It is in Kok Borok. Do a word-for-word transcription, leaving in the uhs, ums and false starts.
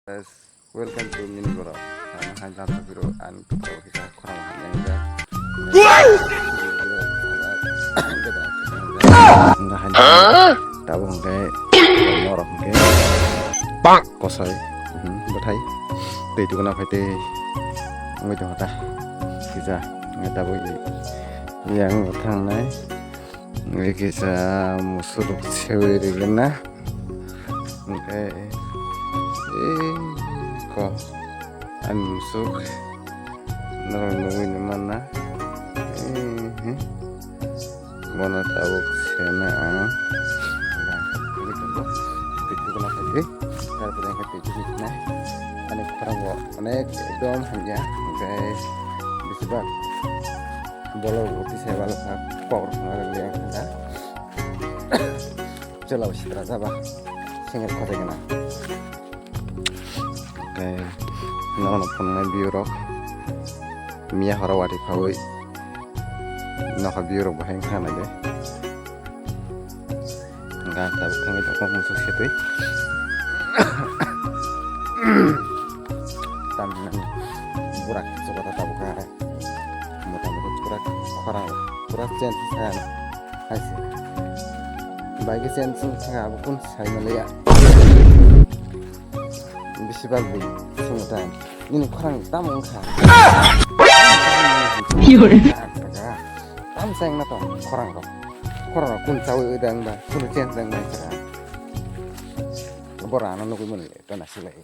Guys, welcome to Mini Borok. Ang hai jam piro ang to kisa khorang hai yang ja. Ang hai tabuk hwnkhe norok hwnkhe kosoi, hmm, bwthai twi tukuna phai tei wngwi tongkha ta kisa. Ang tabuk yang thangnai. Wngwi kisa musuk rok sewi rigwna. Hwnkhe, eh, ko, ani musuk norok nugwi ni manna. Eh, bono tabuk sena ang. Tarpore hwnkhe twi twi nai. Ani khorang bo onek ekdom hamya. Hwnkhe besibak. Bolong bo tisai balo kha, kok rok no rwngya wngkha da. Chwla bo sitra jaba, sengel khotai gana. Tei nono phunuknai view rok, miya horo watwi phawi nokha view rok bo hai wngkha nai de. Hwnkha tabuk thangwi tongkha musuk setwi. Tamni burak chukota tabuk kha. Mota moti pura khorang, pura change kha ano. Hai se. Bai khe change wng kha abo kun sai manliya. Bisi bagwi swngo ta. Nini khorang tamo wng kha? Tam chayang na to khorang rok. Khorang rok kun chawi dang ba, kun change dang ba kha. Bora ano nugwi manliya to na silai.